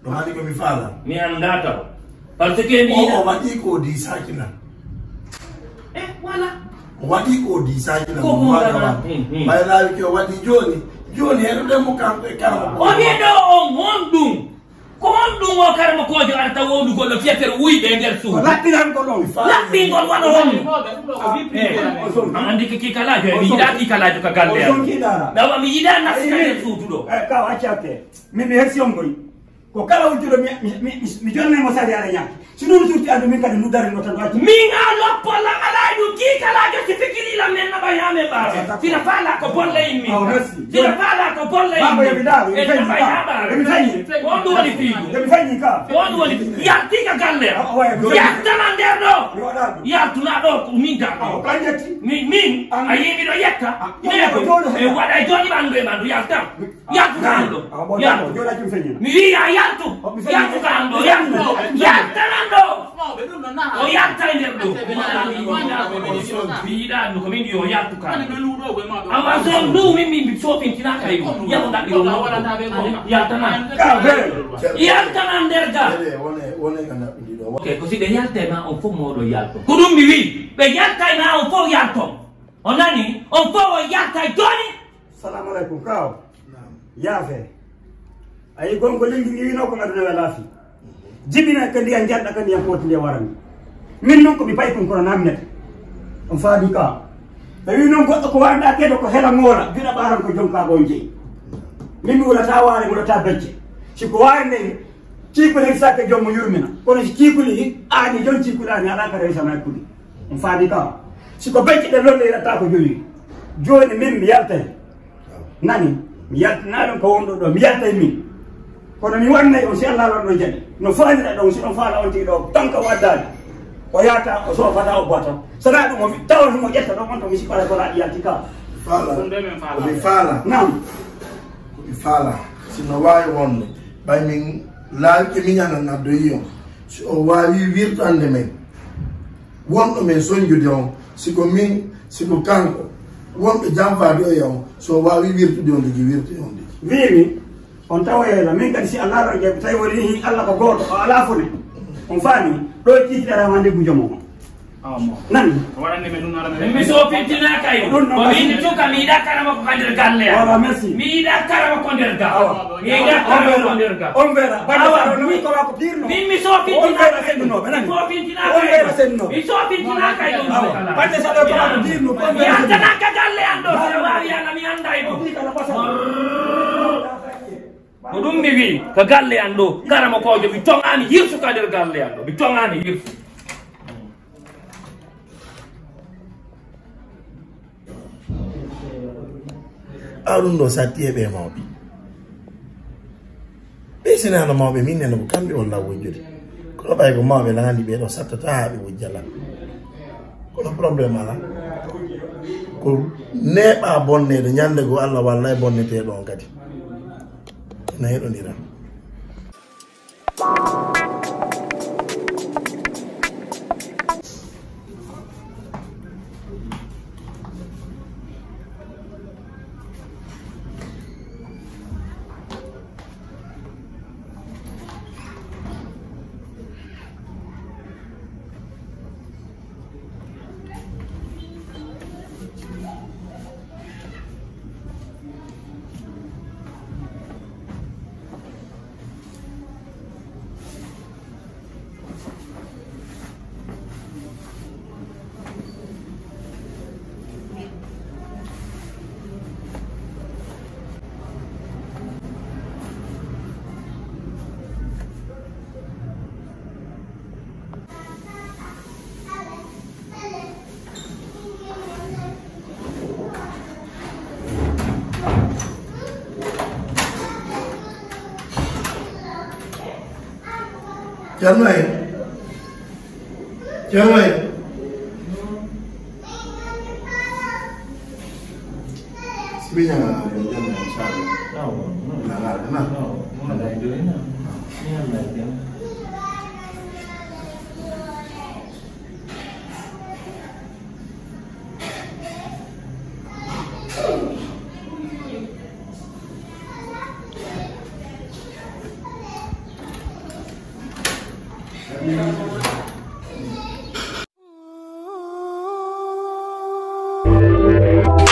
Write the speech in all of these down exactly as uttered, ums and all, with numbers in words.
Ɗum haɗi ko mi faala. Mi anndaa taw. Parce que mi o yiɗa o waɗi ko diisaaki lan. Eh, voilà. O waɗi ko diisaaki lan. Ko mo waɗa wan. Ɓay laawi ke o waɗi jooni. Jooni heɗoɗen mo kanko e karama. O wi'e ɗo on honɗum? Ko honɗum o karamokoojo arata wowlugol no fiyata wuyɓe e nder suudu? Laɓɓinan ko ɗon. Laɓɓingol wano honno? Eh, an anndi ki kiikalaajo, e mi yiɗaa kiikalaajo ka galle am. Ɗawa mi yiɗaa nasti ka nder suudu ɗo. Eh, ka o accaate. Min mi hersi on koy. Ko kala wujjuɗo mi, mi, mi, mi, mi jonnay mo sariya ala ñaaki. Si ɗum surti andu min kadi nuddarin no tan wacci. Min a loppo lan alay ɗum kiikalaajo si fikiri lan men naɓa ñaame ɓaaɓe. Sina faala ko bolle immin. Aw, merci. Sina faala ko bolle immin. Baba, yomi ɗaaro, yomi feñi ka. Yomi feñi. Wondu woni fiigu. Yomi feñi ka. Wondu woni fiigu. Yalti ka galle. Yaltana nder ɗo. Yaltuna ɗo ko min daɗo. Min, min, a yimi ɗo yetta. Nego, e waɗa e joni ɓandu e ɓandu yalta. Yaltu ka ɗo. Yaltu. Mi wi'i a yaltu. Yaltu ka ɗo. Yaltu. Yaltanan ɗo. O yalta e nder ɗo. Mi yiɗa ɗum ko min yo yaltu ka. Awa zone ɗum min min sofintina kay ɗum. Yahu ɗaɓɓi ɗum. Yaltanan. Yaltanan nder ga. Ok, ko si ɓe yalta e ma on fof mawɗo yalto. Ko ɗum mi wi'i. Ɓe yalta e ma on fof yalto. O nani? On fof on yalta e joni. Salamu aleykum, kaaw. Yaafe. Ayi, gonko lengi ngi wino ko ngaduna we laafi. Jibina ka ndiyan janɗa ka ndiyan foti nde warani. Min non ko mi paykun kono namnete. On faadi ka. Ɓe wi non goɗɗo ko warɗa kedo ko hela ngoola, gila ɓaran ko jonka ɗon jeyi. Min mi wulata waare, mi wulata becce. Si ko waare nden, ciikuli sakke jom mo yurmina. Kono si ciikuli aani, jon ciikuli aani, ala ka rewsana kuli. On faadi ka. Si ko becce ɗe londe iratta ko jowi. Joni min mi yaltay. Nani, mi yaltinaa ɗum ko wonɗo ɗo, mi yaltay min. Kono mi wannay on, si Allah wonno jaɓi. No faanira ɗon, si ɗon faala on tigi ɗo, tan ka waddaade. O yaata, o soofata, o bota. Sana ɗum, o wi-, tawa himo ƴetta ɗon, on to mi sikkata ko laaɗi yalti ka. Faala. Ɗum de min faala. Ko mi faala. Naam. Ko mi faala. Si no waawi wonde, ɓay min laawi ke miñana ngaddoyi on. Si o waawi wirtande men. Wonɗo men soñjude on, si ko min, si ko kanko, wonɓe janfaade oya on, so o waawi wirtude on tigi, wirtu on tigi. Wiimi, on tawoyela, min kadi si Allah ɗo jeeɓi, tawi woni hin Allah ko gooto, o alaa fone. On faami, ɗo e kiikiɗe ara ma ndeggu jomo on. Awa mo. Nani? Waɗande men ɗum ara men. Mi so fittinaa kay. Ɗum noon ko min cuka, mi yiɗa karama ko ka nder galle am. Voilà, merci. Mi yiɗa karama ko nder ga. Awa. Mi yiɗa karama ko nder ga. On vera. Bande awa, sa ɗo mi ko wako pirno. Min mi so fittinaa kay. On vera sendunoɓe, nani? Mi so fittinaa kay. On vera sendunoɓe. Mi so fittinaa kay ɗum. Awa. Bande sa ɗo ko wako pirno, on vera sendunoɓe. Mi yaltana ka galle am ɗo, si a waawi Allah, mi annda e ɗum. Ko ɗum mi wi'i, ka galle am ɗo, karama ko jomi toŋaani hirsu ka nder galle am ɗo. Mi toŋaani hirsu. Aw ɗum ɗo satti e ɓe mawɓe. Ɓe sinano mawɓe, min neno ko kamɓe walla wujjude. Kono ɓay ko mawɓe laandi ɓe ɗo sattata haa ɓe wujja lan. Kono problème ala. Ko neeɓa bonneede, ñande goo Allah walla e bonneteeɗo on kadi. Ina heɗondira. Ceerno en. Ceerno en. Sibiña na ko janna inchallah. Awa. Na na na. Awa. Mo na dai do ina. Ni Allah ya.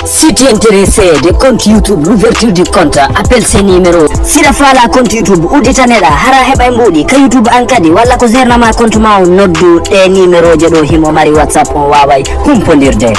Si tu es intéressé de compte YouTube, l'ouverture du compte, appelle ces numéros. Sira fala compte YouTube, udditaneɗa, hara heɓa e mbuɗi, ka YouTube an kadi, walla ko zernama compte ma o noddu ɗe numéro je ɗo himo mari WhatsApp on waway humpondirde.